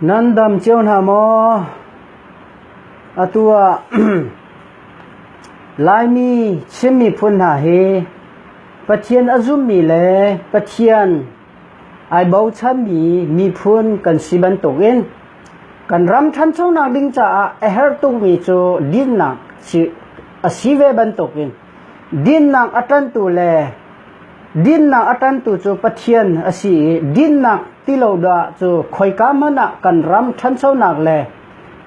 Nan dam cio hna maw? Atu ah Laimi Chin miphun hna hi Pathian a zummi le Pathian ai bochanmi miphun kan si bantukin kan ram ṭhanchonak ding caah a herh tukmi cu dinnak a si ve bantukin dinnak a ṭantu le dinnak a ṭantu cu Pathian a si i dinnak ti lo dah cu khoika hmanh ah kan ram ṭhanchonak le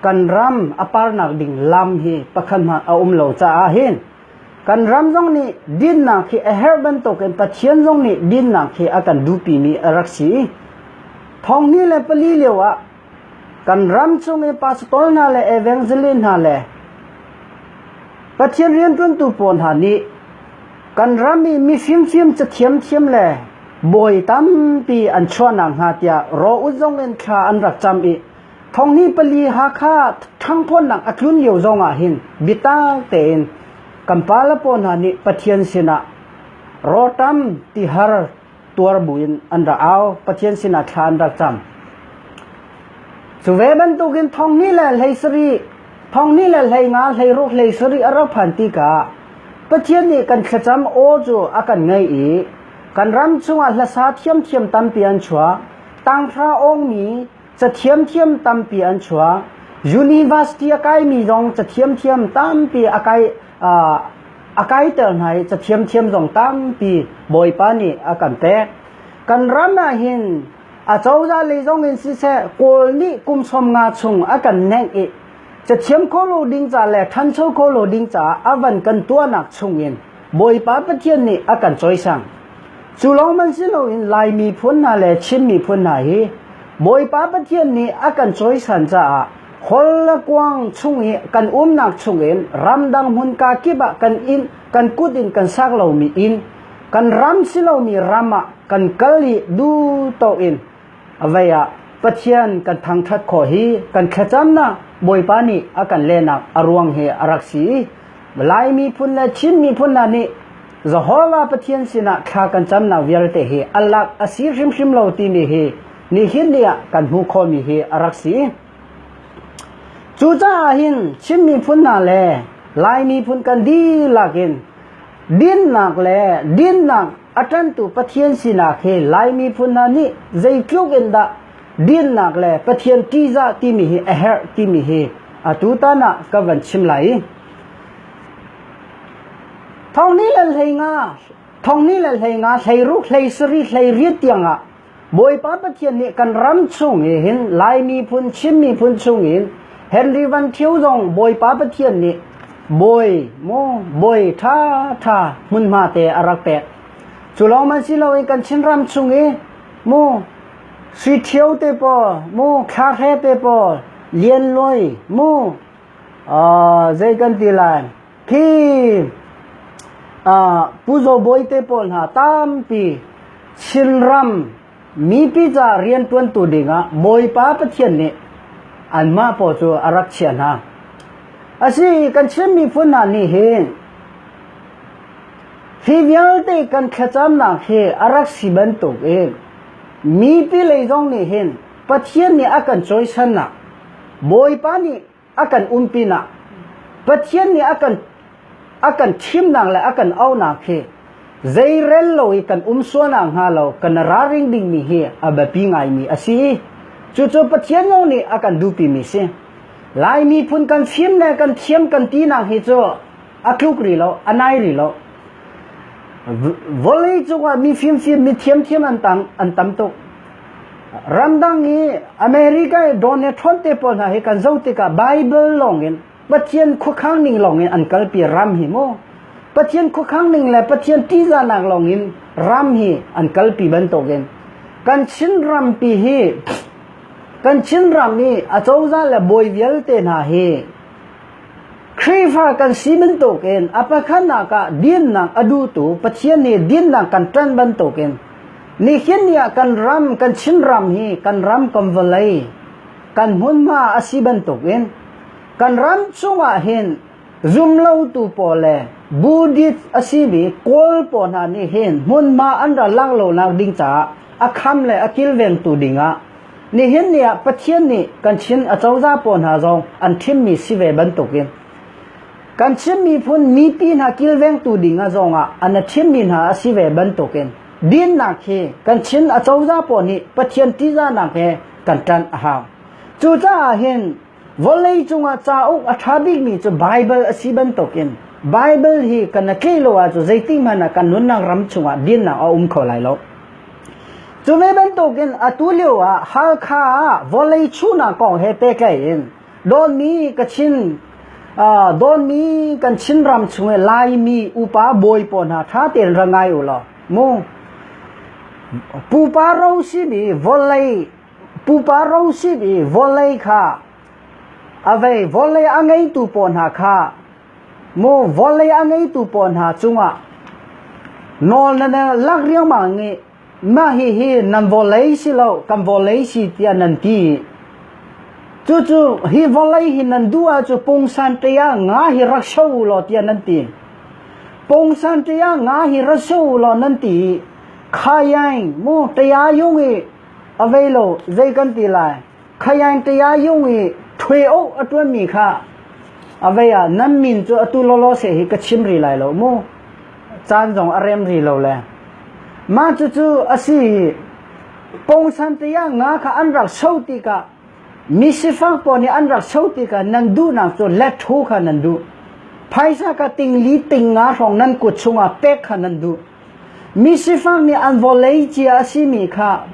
kan ram a parnak ding lam hi pakhat hmanh a um lo caah hin kan ram zong nih dinnak hi a herh bantukin Pathian zong nih dinnak hi a kan duhpimi a rak si. 2004 lio ah kan ram chung i pastor hna le evangelist hna le Pathian rianṭuantu pawl hna nih kan ram i mifimfim cathiamthiam le bawi tampi an chuahnak hnga tiah raw-ut zong in thla an rak cam i 2004 Hakha ṭhangthawnnak a tlun lio zong ah hin biatak tein kan pale pawl hna nih Pathian sinah rawlṭam tihar tuar buin an rak au, Pathian sinah thla an rak cam. Cu ve bantukin 2017, 2015, 16, 17 a rak phan tikah Pathian nih kan thlacam aw cu a kan ngaih i kan ram chungah hlasa thiamthiam tampi an chuah, tanghra awngmi cathiamthiam tampi an chuah, university a kaimi zong cathiamthiam tampi a kai a kaiter hna i cathiamthiam zong tampi Bawipa nih a kan pek. Kan ram ah hin a cozah lei zong in siseh Kawl nih kum 50 chung a kan nengh i cathiam kho lo ding ca le ṭhancho kho lo ding caah a van kan tuahnak chung in Bawipa Pathian nih a kan cawisang. Cu lawng man si loin Lai miphun hna le Chin miphun hna hi Bawipa Pathian nih a kan cawisan caah Hawlkuang chung i kan umnak chungin ramdang hmunka kip ah kan inn kan kut in kan sak lomi inn kan ram si lomi ram ah kan kal i du to in avei ah Pathian kan thangṭhat khawh hi kan thlacamnak Bawipa nih a kan lehnak a ruang hi a rak si. Lai miphun le Chin miphun hna nih Jehovah Pathian sinah thla kan camnak vialte hi a lak a si hrimhrim lo timi hi nihin ni ah kan hmuh khawhmi hi a rak si. Cucaah hin Chin miphun hna le Lai miphun kan dihlak in dinnak le dinnak a ṭantu Pathian sinak hi Lai miphun hna nih zeitluk in dah dinnak le Pathian ṭihzah timi hi a herh timi hi atutan ah ka van chim lai. 2015, 2015, 16, 17, 18 tiangah Bawipa Pathian nih kan ram chung i hin Lai miphun, Chin miphun chung in Henry Van Thio zong Bawipa Pathian nih bawi maw bawi ṭha ṭha hmunhma te a rak pek. Cu lawng man si loin kan Chinram chung i mu Sui Thio te pawl, mu Thla Hre te pawl, Lian Luai, mu zei kan ti lai khi Pu Zo Bawi te pawl hna tampi Chinram mipi ca rianṭuantu dingah Bawipa Pathian nih anmah pawl cu a rak chiah hna. Asi kan Chin miphun hna nih hin hi vialte kan thlacamnak hi a rak si bantukin mipi lei zong nih hin Pathian nih a kan cawisannak Bawipa nih a kan umpinak Pathian nih a kan thimnak le a kan auhnak hi zeirel lo i kan um sualnak hnga lo kan ralring dingmi hi a biapi ngaimi a si i cucu Pathian zong nih a kan duhpimi si. Lai miphun kan fim le kan thiam kan tinak hi cu a tluk rih lo, a nai rih lo. Vawlei cungah mi fimfim, mi thiamthiam an tam tuk. Ramdang i America i Donald Trump te pawl hna hi kan zoh tikah Bible lawngin Pathian khuakhang ning lawngin an kalpi ram hi mu. Pathian khuakhang ning le Pathian ṭihzahnak lawngin ram hi an kalpi bantukin kan Chin rampi hi kan Chin ram i a cozah le bawi vialte hna hi Khrihfa kan si bantukin a pakhatnak ah dinnak a duhtu Pathian nih dinnak kan ṭanh bantukin nihin ni ah kan ram kan Chinram hi kan ram kan vawlei kan hmunhma a si bantukin kan ram chungah hin zumlotu pawl le Buddhist a simi Kawl pawl hna nih hin hmunhma an ra lak lonak ding caah a kham le a kilvengtu dingah. Nihin ni ah Pathian nih kan Chin acozah pawl hna zong an thimmi si ve bantukin kan Chin miphun mipi hna kilvengtu ding ah zong ah an thimmi hna a si ve bantukin dinnak hi kan Chin acozah pawl nih Pathian ṭihzahnak he kan ṭanh a hau. Cucaah hin vawlei cungah cauk a ṭha bikmi cu Baibal a si bantukin Baibal hi kan tleh lo ahcun zeitik hmanh ah kan nunnak ram chungah dinnak a um kho lai lo. Cu ve bantukin atu lio ah Halkha ah vawlei chuhnak kong he pehtlaih in Dawnmi Kachin Dawnmi kan Chinram chung i Laimi upa bawi pawl hna ṭha tein ra ngai u law mu pupa ro simi vawlei pupa ro simi vawlei kha a vei vawlei a ngeitu pawl hna kha mu vawlei a ngeitu pawl hna cungah nawl na lak riangmang i mah hihi nan vawlei si lo kan vawlei si tiah nan ti. Cucu hi vawlei hi nan duh ahcun pungsan te ah nga hi rak sho u law tiah nan ti. Pungsan te ah nga hi rak sho u law nan ti. Khayaing mu taya yung i a vei lo zei kan ti lai. Khayaing taya yung i thwe o a tuan mi kha a vei ah nan min cu atu lawlaw se hi ka chim ri lai lo mu. Caan zong a rem ri lo le. Mah cucu a si i pongsan tiah nga kha an rak so tikah misifak pawl nih an rak so tikah nan duhnak cu lethu kha nan duh. Phaisa kha tingli tingnga hrawng nan kut chungah pek kha nan duh. Misifak nih an vawlei cia a simi kha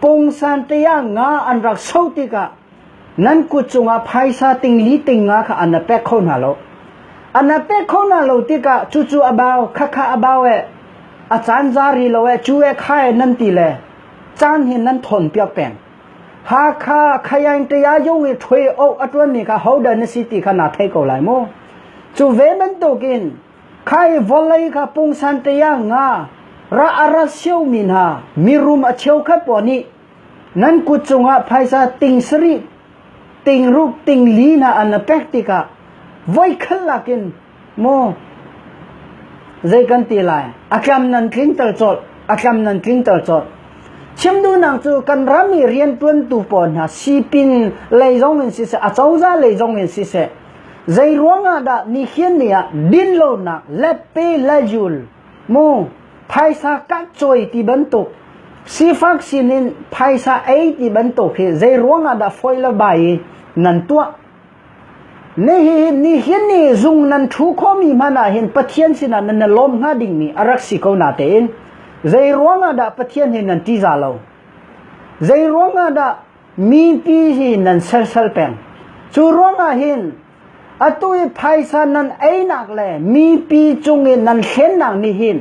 pongsan tiah nga an rak so tikah nan kut cungah phaisa tingli tingnga kha an pek kho hna lo. An pek kho hna lo tikah cucu a bau, khakha a bau e, a caan za ri lo e, cu e kha e nan ti le caan hi nan thawn piak peng. Hakha khayaing tia yung i ṭhui o a ṭuanmi kha hodah na si ti kha naa thei ko lai mu. Cu ve bantukin khai vawlei kha pungsan tia nga ra a ra siomi hna mirum a cheukhat pawl nih Nan kut cungah phaisa ting sarih, ting ruk, ting li hna an na pek tikah voikhat lakin maw zei kan ti lai a tlam nan tlingter colh a tlam nan tlingter colh. Chim duhnak cu kan ram i rianṭuantu pawl hna sipin lei zong in siseh acozah lei zong in siseh zei ruangah dah nihin ni ah dinlonak lepe lejul mu phaisa kat cawi ti bantuk sifak sinin phaisa ei ti bantuk hi zei ruangah dah foi le bai i nan tuah? Nihi nihin ni zung nan thu khomi hmanh ah hin Pathian sinah nan i lawm hnga dingmi a rak si ko natein zei ruangah dah Pathian hi nan ṭihzah lo? Zei ruangah dah mipi hi nan sersal peng? Cu ruangah hin Atu i phaisa nan einak le mipi cung i nan hlennak nih hin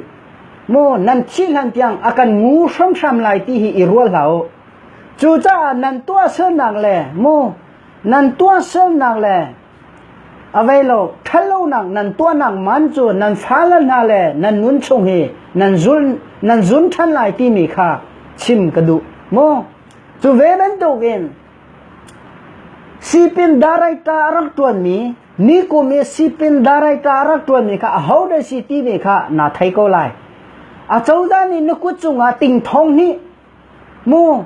mu nan thih hlan tiang a kan ngu hramhram lai ti hi i rual hlah u. Cucaah nan tuahsernak le mu nan tuahsernak le a vei lo ṭhatlonak nan tuahnak man cu nan fale hna le nan nun chung hi nan zul nan zun ṭhan lai timi kha chim ka duh mu. Cu ve bantukin Sipin director a rak ṭuanmi, nikum i sipin director a rak ṭuanmi kha ahodah si timi kha naa thei ko lai. Acozah nih na kut cungah tingthong hnih mu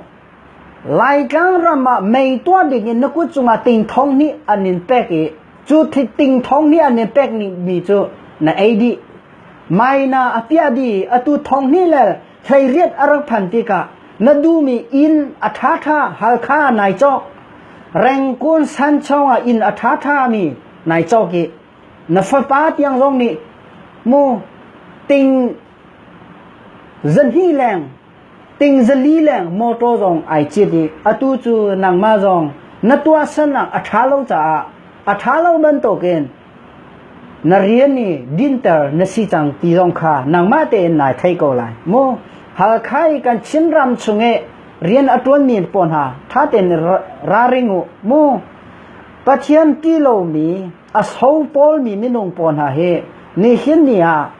Laitlang ram ah mei tuah dingin na kut cungah tingthong hnih an in pek i cu tingthong hnih an in pek mi cu na ei dih. Mai na a piah dih i atu thong hnih le 18 a rak phan tikah na duhmi inn a ṭhaṭha Halkha nai cawk Rengkun Sanchong ah inn a ṭhaṭha mi nai cawk i na fapa tiang zong nih mu ting zahnih leng ting zali leng motor zong ai cit i atu cu nangmah zong na tuahsernak a ṭha lo caah a ṭha lo bantukin Na rian i dinter na si cang ti zong kha nangmah tein nai thei ko lai. Mu Halkha i kan Chinram chung i rian a ṭuanmi pawl hna ṭha tein ralring u. Mu Pathian ṭih lomi a so pawlmi minung pawl hna hi nihin ni ah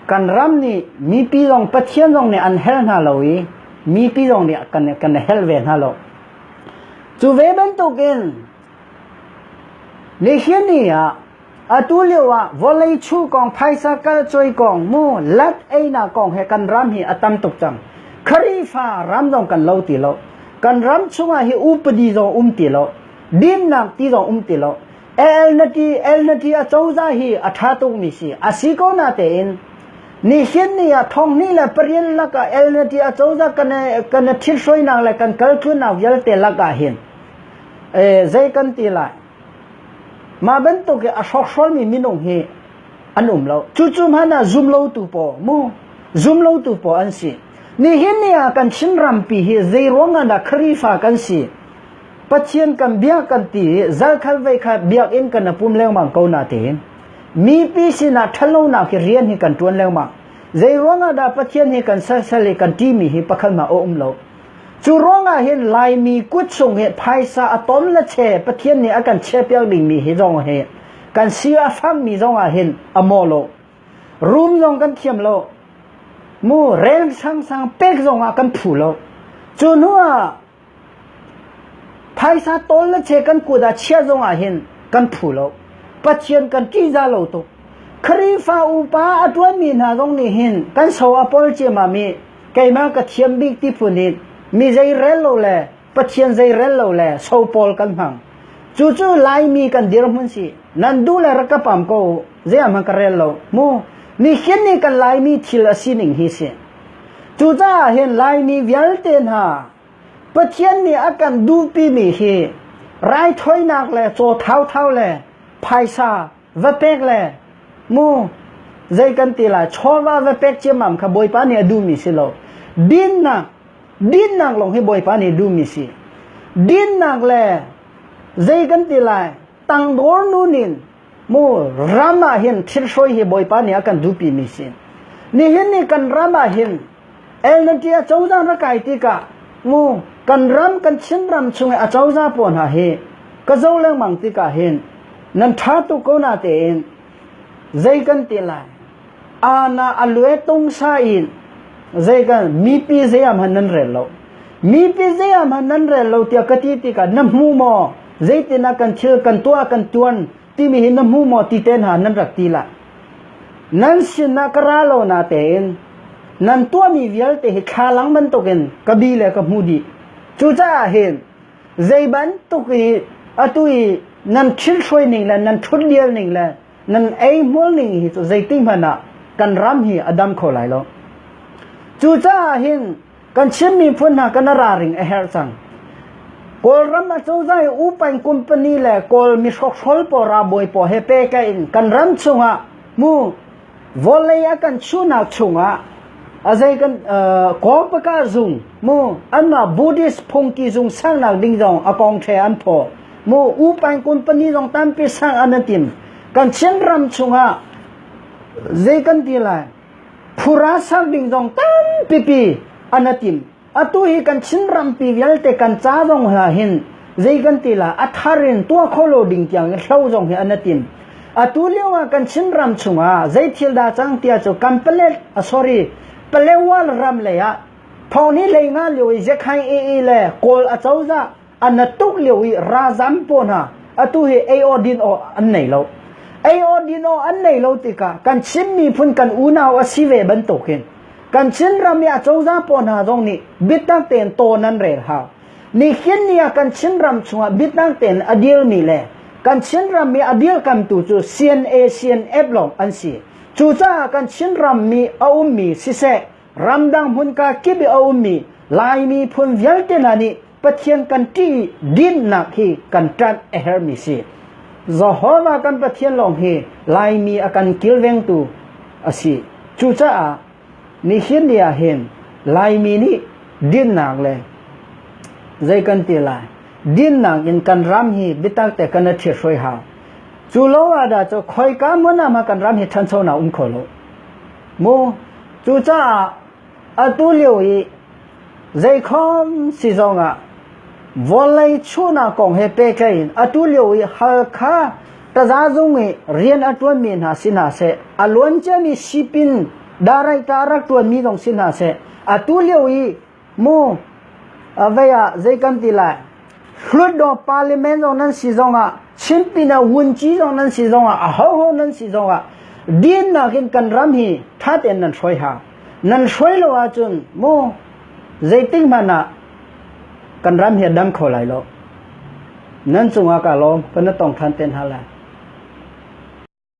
kan ram nih mipi zong Pathian zong nih an hel hna lo i mipi zong nih kan kan hel ve hna lo. Cu ve bantukin Nihin ni ah atu lio ah vawlei chu kong phaisa kal cawi kong mu lat einak kong he kan ram hi a tam tuk cang. Khrihfa ram zong kan lo ti lo. Kan ram chungah hi upadi zong um ti lo, dinnak ti zong um ti lo. El na ti el na ti a cozah hi a ṭha tukmi si. A si ko na tein nihin ni ah 2008 lakah el na ti a cozah kan kan ṭhithruainak le kan kaltlunnak vialte lakah hin zei kan ti lai? Mah bantuk i a hrawkhrolmi minung hi an um lo. Cucu hmanh ah zumlotu paw mu zumlotu paw an si. Nihin ni ah kan Chin rampi hi zei ruangah dah Khrihfa kan si? Pathian kan biak kan ti i zalkhal vei kha biakinn kan a pum lengmang ko na tiin mipi sinah ṭhatlonak hi rian hi kan ṭuan lengmang. Zei ruangah dah Pathian hi kan salsal i kan ṭimi hi pakhat hmah a um lo. Cu ruangah hin Laimi kut chung hi phaisa a tom le che Pathian nih a kan chiahpiak dingmi hi zong hi kan si a fangmi zong ah hin a maw lo. Rum zong kan thiam lo. Mu rel sangsang pek zong ah kan phu lo. Cu hnu ah phaisa tawl le che kan kut ah chia zong ah hin kan phu lo. Pathian kan ṭihzah lo tuk. Khrihfa upa a ṭuanmi hna zong nih hin kan so a pol ciammam i keimah ka thiam bik ti phun in mi zei rel lo le Pathian zei rel lo le so pawl kan hmang. Cucu Laimi kan dirhmun si. Nan duh le rak ka pam ko u. Zei ah ka rel lo. Mu nihin ni kan Laimi thil a sining hi si. Cucaah hin Laimi vialte hna Pathian nih a kan duhpimi hi raithawinak le caw thauthau le phaisa va pek le mu zei kan ti lai chawva va pek ciammam kha Bawipa nih a duhmi si lo. Dinnak dinnak lawng hi Bawipa nih duhmi si. Dinnak le zei kan ti lai tangdor nun in mu ram ah hin thilhruai hi Bawipa nih a kan duhpi mi si. Nihin ni kan ram ah hin LNT a cozah ra kai tikah mu kan ram kan Chin ram chung i a cozah pawl hna hi ka zo lengmang tikah hin nan ṭha tuk ko na tein zei kan ti lai ana a lue tung sa in zei kan mipi zei am han nan rel lo mipi zei am han nan rel lo tiah ka ti tikah na hmu maw zeitin ah kan thil kan tuah kan tuan timi hi na hmu maw ti te hna nan rak ti la nan sinah ka ra lo na tein nan tuahmi vialte hi thlalang bantukin ka bi le ka hmu dih cucaah hin zei bantuk i atu i nan thilhruai ning le nan ṭhutdial ning le nan ei hmual ning hi cu zeitik hmanh ah kan ram hi a dam kho lai lo cucaah hin kan Chin miphun hna kan raring a herh cang Kawlram acozah i upain company le Kawl mihrokhrol pawl ralbawi pawl he pehka in kan ram chungah mu vawlei a kan chuhnak chungah a zei kan Kawlpaka zung mu anmah Buddhist phungki zung sangnak ding zong a kong the an phaw mu upain company zong tampi sang an an tim kan Chin ram chungah zei kan ti lai phura sak ding zong tampi pi an a tim Atu hi kan Chin rampi vialte kan ca zong hna hin zei kan ti la a thar in tuah kho lo ding tiang in hlo zong hi an atim. Atu lio ah kan Chin ram chungah zei thil dah cang tiah cu kan palet sorry Palewal ram lei ah thawng ni lei nga lio i Zekhai e le Kawl acozah an tuk lio i razam paw hna atu hi ei aw din aw an nei lo. Ei aw din aw an nei lo tikah kan Chin miphun kan unau a si ve bantukin Kan Chinram i acozah pawl hna zong nih biatak tein tawn an rel hau. Nihin ni ah kan Chinram chungah biatak tein a dirmi le kan Chinram i a dirkamtu cu CNA CNF lawng an si. Cucaah kan Chinram mi a ummi siseh, ramdang hmunka kip i a ummi Lai miphun vialte hna nih Pathian kan ṭih i dinnak hi kan ṭanh a herhmi si. Jehovah kan Pathian lawng hi Laimi a kan kilvengtu a si. Cucaah nihin ni ah hin Laimi nih dinnak le zei kan ti lai dinnak in kan ram hi biatak te kan i ṭhithruai hau. Cu lo ah dah cu khoika hmun ah ma kan ram hi ṭhanchonak um kho lo. Mu cucaah atu lio i zeikhom si zongah vawlei chuhnak kong he pehtlaih in atu lio i Halkha tazazung i rian a ṭuanmi hna si hna seh, a luanciami sipin director a rak ṭuanmi zong si hna seh, atu lio i mu vei ah zei kan ti lai Hlutdaw parliament zong nan si zongah Chinpin ah wunci zong nan si zongah ahoho nan si zongah dinnak in kan ram hi ṭha tein nan hruai hau. Nan hruai lo ahcun mu zeitik hmanh ah Kan ram hi a dam kho lai lo. Nan cungah ka lawm. Kan na tong than te hna lai.